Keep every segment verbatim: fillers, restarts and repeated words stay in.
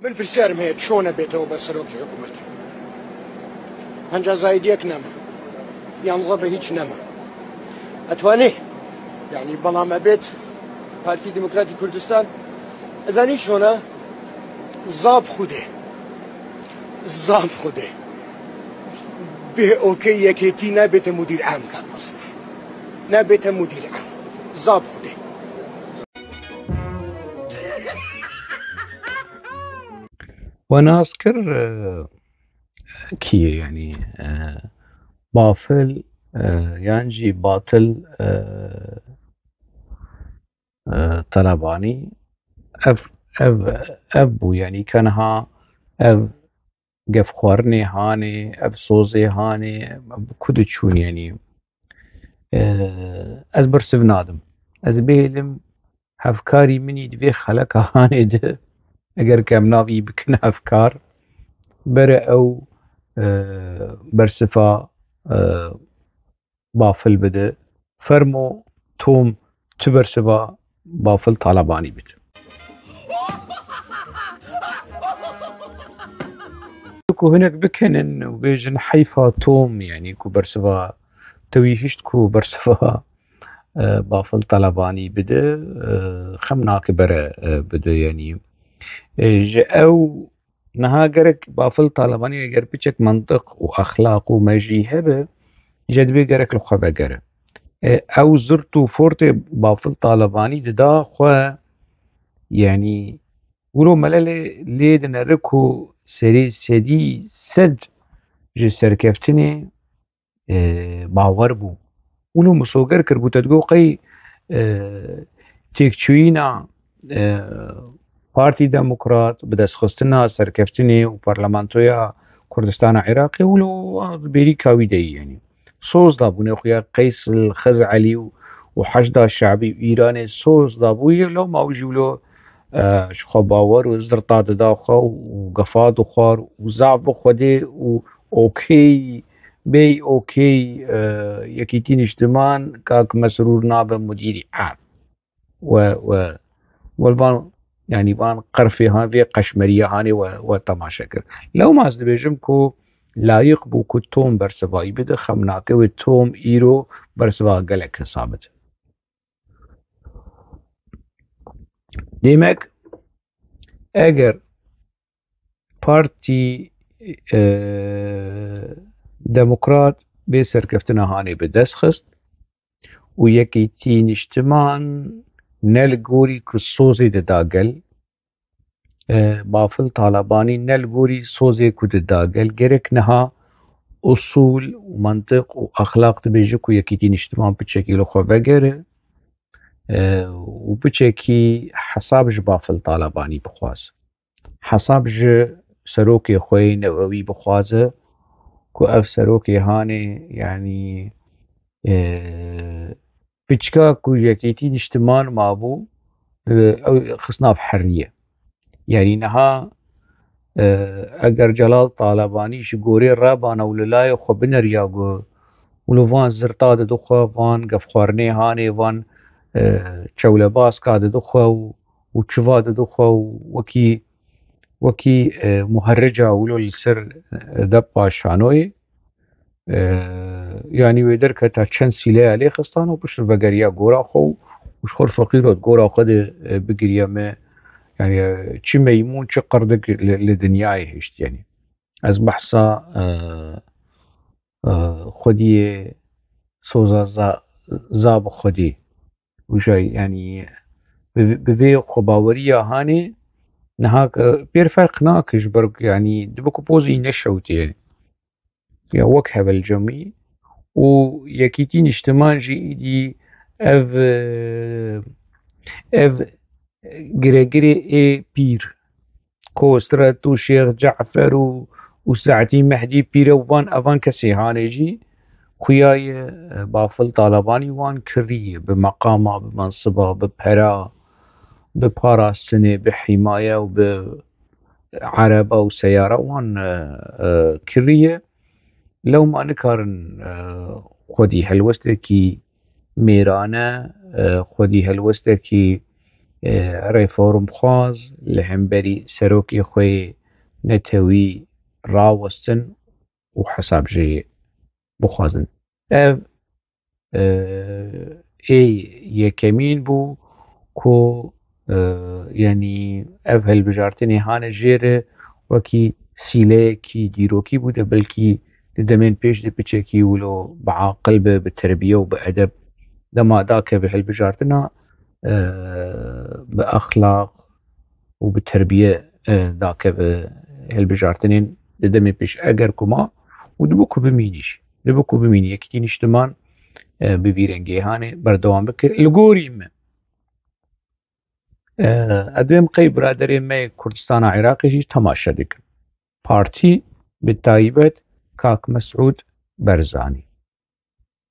Min pirsiyarim heye, çone bête û be serokê hikûmetê. Penca zayîdiyek nema. Yanza be hîç nema. Etwanê. Yanî bela me bêt Partî Demokratîk Kurdistan. Ez anî çone zab xwedê. Zab xwedê. Bê okey yekêtî nebête mudîr am kak Mesrûr. Nebête mudîr am. Zab xwedê. We nas kir, e, kî ye, yanî, e, bafil, e, yan jî batil, e, e, Talebanî. Ev, ev, ev bû, yanî, ke niha ev gefxwarinê hanê, ev sozê hanê, bi ku diçûn, yanî, e, ez bersiv nadim. Ez bêlim hevkarî min î di vê xeleka hanê de, eger ke em navî bikin hevkar, bere ew, e, bersiva, e, bafil bide. Fermo Tom tu bersiva bafil Talebanî bit. Ku hinek bikinin û bêjin heyfa Tom, yanî ku bersiva tewî hişt ku bersiva, e, bafil Talebanî bide, e, xem nake bere, e, bide, yanî, e, ji ew niha gerek bafil Talebanî eger piçek mantiq û exlaq û mejî hebe, jê divê gerek li xwe vegere. E, ew zirt û fortê bafil Talebanî dida xwe, yanî, wilo melelê lê dinere ku serê sedî sed ji serkeftinê, e, bawer bû. Wilo misoger kir, got, te digot qey, e, têkçûyîna, e, Partî Demokrat bi destxistina serkeftinê û parlamentoya Kurdistana Iraqê, wilo bêrîka wî de yî, yanî. Soz dabûne xuya Qeys el Xez'elî û, û Heşda Şe'bî û Îranê soz dabûye, lewma ew jî wilo, e, ji xwe bawer û zirta dida xwe û gefa dixwar û zaf bi Xwedê û okey, bey okey, e, Yekîtî Niştiman, kak Mesrûr nabe mudîrî am. We, we, we van, yanî van qerfê han, vê qeşmeriya hanê we, we temaşe kir. Lewma ez dibêjim ku layiq bû ku Tom bersivayî bide, xem nake wê Tom îro bersiva gelek hesab bide. Demek, eger Partî, e, Demokrat bê serkeftina hanê bi dest xist û Yekîtî Niştiman ne li gorî ku sozê dida gel, e, bafil Talebanî ne li gorî sozê ku dida gel, gerek niha usûl û mantiq û exlaq dibêje ku Yekîtî Niştiman piçekî li xwe vegere, e, û piçekî hesab ji bafil Talebanî bixwaze. Hesab ji serokê xwe yê newewî bixwaze ku ev serokê hanê, yanî, e, piçka ku Yekîtî Niştiman mabû, e, ew xist nav heriyê. Yanî niha, e, eger Celal Talebanî ji gorê rebana û li layê xwe bineriya ku wilo van zirta didixwe, van gefxwarinê hanê, van, e, çewlebaska didixwe û, û çiva didixwe û wekî, wekî, e, muherrica wilo li ser, e, depa şanoyê, e, yanî wê derketa çend sîleya lê xistan û pişt vegeriya gora xwe û, û ji xwe feqîr û gora xwe de, e, bigiriya me, yanî, e, çi meymûn, çi qirdik li, li dinyayê hişt, yanî. Ez behsa, e, e, xwediyê soza za-, zab xwedî. Û jay, yanî, bi, bi vê xwebaweriya hanê niha, e, pêr ferq nake ji ber, yanî, dibe ku pozî neşewtiye. Ya wek hevel cemî û Yekîtî Niştiman jî îdî ev, e, ev giregirê ê pîr, Kosret û Şêx Cafer û, û Se'dî Mehdî Pîre û van, evan kesê hanê jî xuya ye, e, bafil Talebanî wan kiriye, bi meqama, bi mensiba, bi pera, bi parastinê, bi hîmaye û bi ereba û seyara wan, e, e, kiriye. Lewma nikarin, e, xwedî helwestekî mêrane, e, xwedî helwestekî e, reformxwaz li hemberî serokê xwe yê netewî rawestin û hesab jê bixwazin. Ev, e, ê yekemîn bû ku, e, yanî ev hilbijartinê hane jê re wekî sîleyekî dîrokî bû, de belkî di demên pêş de piçekî wilo bi aqil be, bi terbiye û bi edeb dema dakeve hilbijartina, e, bi exlaq û bi terbiye, e, dakeve hilbijartinên di demê pêş eger ku ma û dibe ku bimînî jî. Dibe ku bimînî. Yekîtî Niştiman, e, bi vî rengê hanê berdewam bike. Li gorî me, e, ez dibêm qey biraderê me yê Kurdistana Iraqê jî temaşe dikin. Partî, bi taybet Kak Mesûd Barzanî.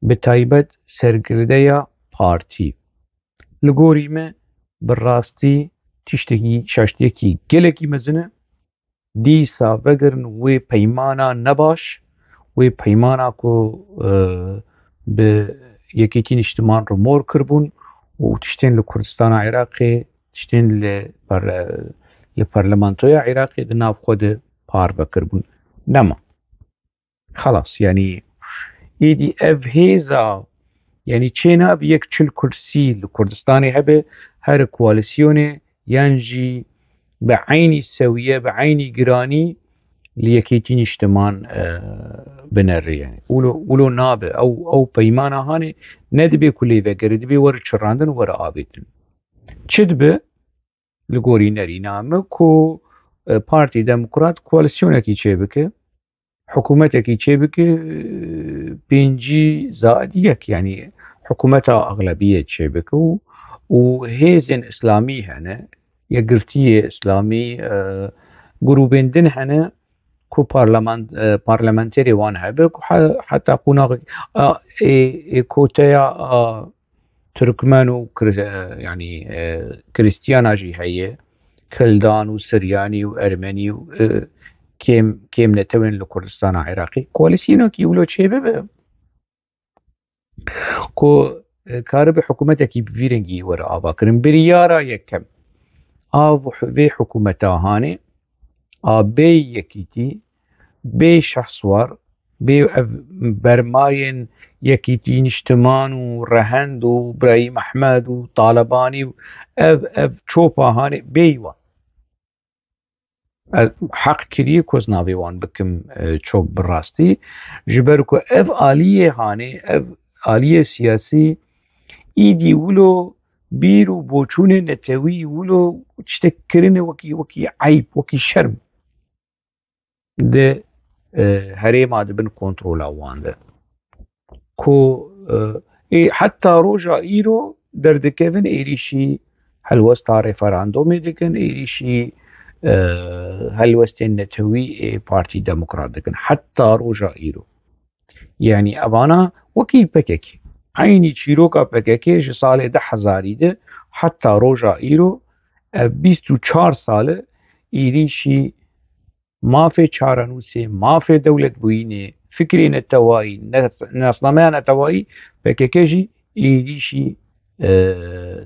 Bi taybet serkirdeya partî. Li gorî me bi rastî tiştekî, şaştiyekî gelekî mezin e. Dîsa vegerin wê peymana nebaş, wê peymana ku, e, bi Yekîtî Niştiman re mor kiribûn û tiştên li Kurdistana Iraqê, tiştên li par-, li Parlamentoya Iraqê di nav xwe de parve kiribûn. Nema. Xelas, yanî, êdî ev hêza, yanî, çênabe yek çil kursî li Kurdistanê hebe, her koalîsyonê yan jî bi eynî sewiye, bi eynî giranî li Yekîtî Niştiman, e, binere, yanî. Wilo, wilo nabe. Ew, ew peymana hanê nedibê ku lê vegere, dibê were çirandin û were avêtin. Çi dibe? Li gorî nerîna me ku, e, Partî Demokrat koalîsyonekî çêbike, hikûmetekî çêbike, e, pêncî zaid yek, yanî hikûmeta exlebiyê çêbike û, û hêzên îslamî hene, yekgirtiyê îslamî, e, grûbên din hene ku parlament-, e, parlamenterê wan hebe ku he-, heta qonaxek, a, ê, ê koteya, a, Tirkmen û Kir-, e, yanî, e, Krîstiyana jî heye, Kildan û Siryanî û Ermenî û, e, kêm, kêm netewên li Kurdistana Iraqê. Koalîsyonekî wilo çêbibe ku, e, karibe hikûmetekî bi vî rengî were avakirin. Biryara yekem a vê hikûmeta hanê a bê Yekîtî, bê Şehswar, bê ev bermayên Yekîtî Niştiman û Rehend û Birahîm Ehmed û Talebanî û ev, ev çopa hanê bê wan. Ez heq kirî ku ez navê wan bikim, e, çop bi rastî. Ji ber ku ev aliyê hanê, ev aliyê siyasî îdî wilo bîr û boçûnê netewî wilo tiştek kirine wekî, wekî eyb, wekî şerm di, e, herêma di bin kontrola wan de. Ku, e, ê, heta roja îro derdikevin êrîşî helwesta referandumê dikin, êrîşî, e, helwestên netewî ê Partî Demokrat dikin. Heta roja îro. Yanî evana wekî P K K. Eynî çîroka P K K ji salê du hezarî de heta roja îro, ev bîst û çar sal e êrîşî mafê çarenûsê, mafê dewletbûyînê, fikrê netewayî, ne-, nasnameya netewayî P K K jî êrîşî, e,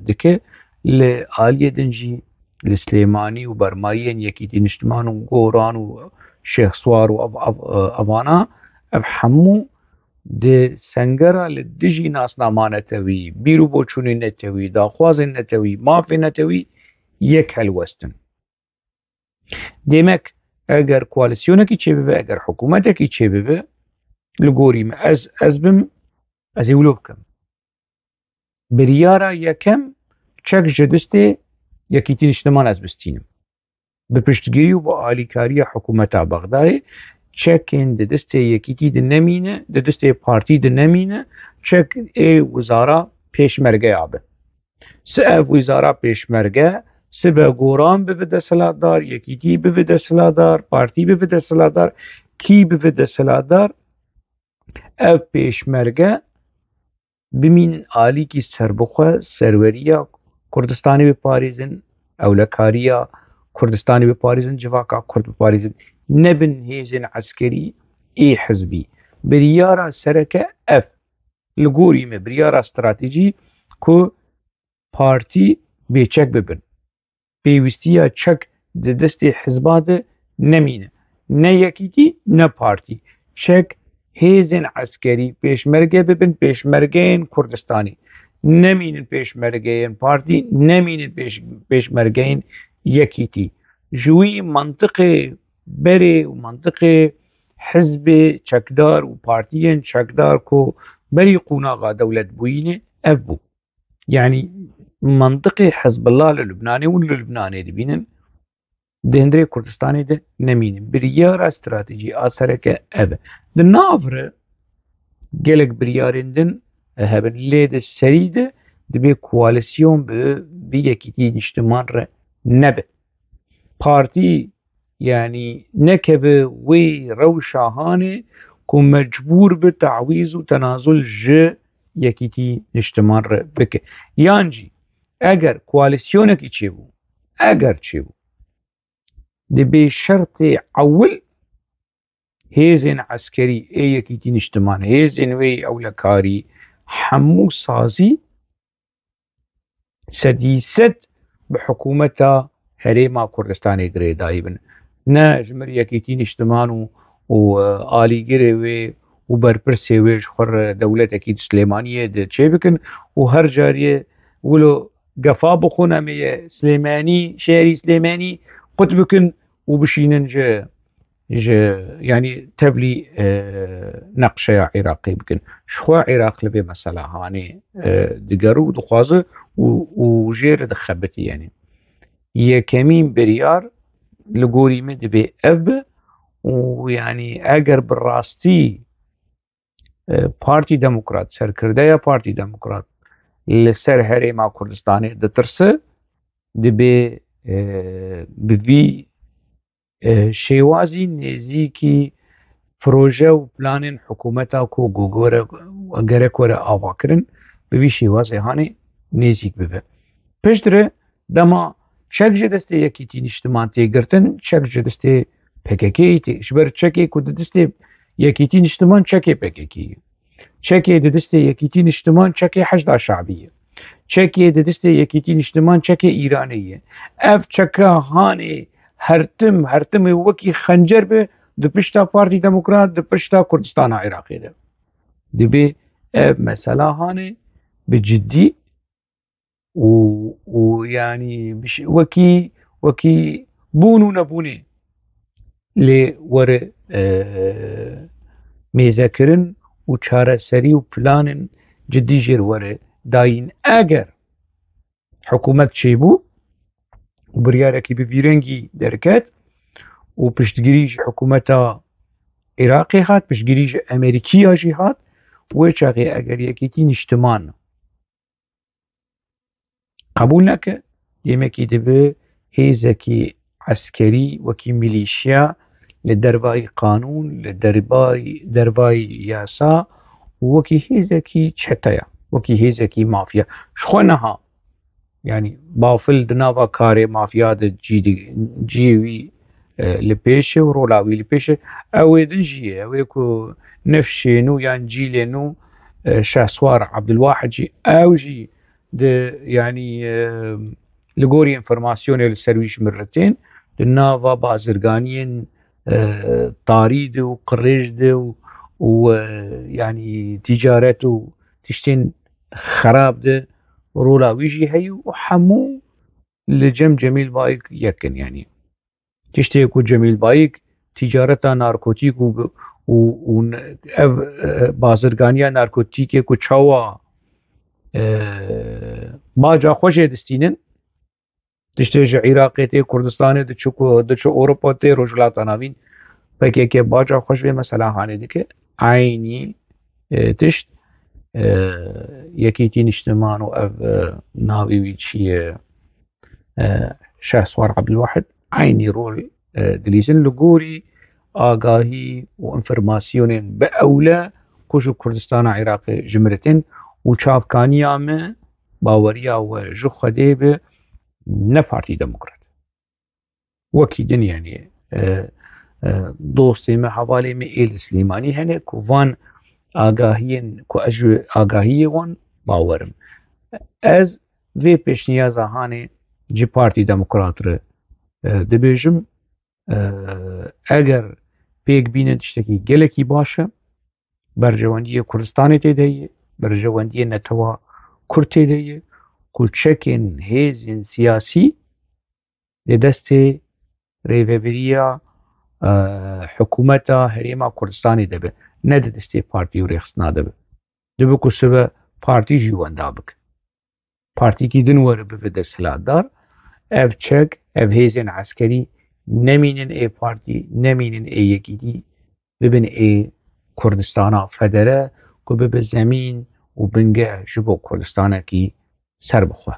dike. Li aliyê din jî li Silêmanî û bermayiyên Yekîtî Niştiman û Goran û Şêxswar û ev, ev, e, evana, ev hemû di sengera li dijî nasnama netewî, bîr û boçûnên netewî, daxwazên netewî, mafê netewî yek helwestin. Demek eger koalîsyonekî çêbibe, eger hikûmetekî çêbibe, li gorî me, ez, ez bim, ez ê wilo bikim. Biryara yekem çek ji destê Yekîtî Niştiman ez bistînim. Bi piştgirî û bi alîkariya hikûmeta Bexdayê çekên di destê Yekîtî de nemîne, di destê partî de nemîne, çek ê wizara pêşmergeya be. Si ev wizara pêşmerge, sibe Goran bibe desthilatdar, Yekîtî bibe desthilatdar, partî bibe desthilatdar, kî bibe desthilatdar, ev pêşmerge bimînin alîkî serbixwe, serweriya Kurdistanê biparêzin, ewlekariya Kurdistanê biparêzin, civaka Kurd biparêzin, nebin hêzên eskerî ê hizbî. Biryara sereke ev. Li gorî me biryara stratejî ku partî bêçek bibin. Pêwîstiya çek di destê hizba de nemîne. Ne yekîtî, ne partî. Çek hêzên eskerî, pêşmerge bibin, pêşmergeyên Kurdistanê. Nemînin pêşmergeyên partî, nemînin pêş-, pêşmergeyên yekîtî. Ji wî mantiqê berê û mantiqê hizbê çekdar û partiyên çekdar ku berî qonaxa dewlet bûyînê ev bû. Yanî mantiqê Hizbullah li Lubnanê û li Lubnanê dibînin, di hundirê Kurdistanê de nemînin. Biryara stratejî a sereke ev e. Di nav re gelek biryarên din hebin. Lê di serî de dibê koalîsyon bi vî yekîtî niştiman re nebe. Partî, yanî nekeve wê rewşa hanê ku mecbûr bi tawîz û tenazul ji yekîtî niştiman re bike. Yan jî eger koalîsyonekî çêbû, eger çêbû, dibê şertê ewil hêzên eskerî ê yekîtî niştiman, hêzên wê ewlekarî, hemû sazî sedî sed bi hikûmeta Herêma Kurdistanê girêdayî bin. Ne ji mir yekîtî niştiman û, û, e, alîgirê wê û berpirsê wê ji xwe re dewletekî di Silêmaniyê de çêbikin û her cariyê wilo gefa bixwin, em ê Silêmanî, şerî Silêmanî qut bikin û bişînin ji, ji, yanî tevlî, e, neqşeya Iraqê bikin. Ji xwe Iraq li vê mesela hanê, e, digere û dixwaze û, û jê re dixebitî, yanî. Yekemîn biryar li gorî min dibê ev be û, yanî, eger bi rastî, e, Partî Demokrat, serkirdeya Partî Demokrat li ser Herêma Kurdistanê ditirse, dibê, e, bi vî, e, şêwazî nêzîkî proje û planên hikûmeta ku gogore gerek were avakirin, bi vî şêwazê hanê nêzîk bibe. Piştre dema çek ji destê yekîtî niştiman tê girtin, çek ji destê P K K'yê tê. Ji ber çekê ku di destê yekîtî niştiman çekê P K K'yê ye. Çekê di destê yekîtî niştiman çekê Heşda Şabî ye. Çekê di destê yekîtî niştiman çekê Îranê ye. Ev çeka hanê her tim, her timê wekî xencer be di pişta Partî Demokrat, di pişta Kurdistana Iraqê de. Dibê ev mesela hanê bi cidî û, û yanî bi şi-, wekî, wekî bûn û nebûnê lê were, e, mêzekirin û çareserî û planên cidî jê re were dayîn. Eger hikûmet çêbû û biryarekî bi vî rengî derket û piştgirî ji hikûmeta Iraqê hat, piştgirî ji Amerîkiya jî hat, wê çaxê eger yekîtî niştiman qebûl neke, demekî dibe hêzekî eskerî wekî milîşya li dervayî qanûn, li dervayî, dervayî yasa û wekî hêzekî çeteya, wekî hêzekî mafya. Ji xwe niha, yanî, Bafil di nava karê mafya de cî di-, cihê wî, e, li pêş e û rola wî li pêş e. Ew ê din jî ye, ew ê ku nifşê nû yan cîlê nû, e, Şehswar Ebdulwahid jî, ew jî di, yanî, e, li gorî înformasyonê li ser wî ji min re tên, di nava bazirganiyên, e, tarî de û qirêj de û, û, e, yanî tîcaret û tiştên xerab de rola wî jî heye û hemû li cem Cemîl Bayik yek in, yanî. Tiştê ku Cemîl Bayik tîcareta narkotîk û, û, û ev, e, bazirganiya narkotîkê ku çawa, e, baca xwe jê distînin, tiştê ji Iraqê tê Kurdistanê diçû ku, diçû Ewropa tê Rojhilata Navîn, P K K baca xwe ji vê mesela hanê dike. Eynî, e, tişt, e, yekîtî niştiman û ev, e, navê wî çi ye? E, Şehswar Ebdulwahid eynî rol, e, dilîzin li gorî agahî û înformasyonên bi ewle ku ji Kurdistana Iraqê ji min re tên û çavkaniya me baweriya we ji Xwedê be ne Partî Demokrat. Wekî din, yanî, e, e, dostê me, hevalê me ê li Silêmanî hene ku van agahiyên ku ez ji agahiyê wan bawer im. Ez vê pêşniyaza hanê ji Partî Demokrat re, e, dibêjim, e, eger pêk bînin tiştekî gelekî baş e, berjewendiyê Kurdistanê tê de ye, berjewendiyê netewa Kurd tê de ye, ku çekên hêzên siyasî di destê rêvebiriya, e, hikûmeta Herêma Kurdistanê de be, ne di destê partî û rêxistina de be. Dibe ku sibe partî jî wenda bike. Partîkî din were bibe desthilatdar, ev çek, ev hêzên eskerî nemînin ê partî, nemînin ê yekîtî, bibin ê Kurdistana federe, ku bibe zemîn û bingeh ji bo Kurdistanekî serbixwe.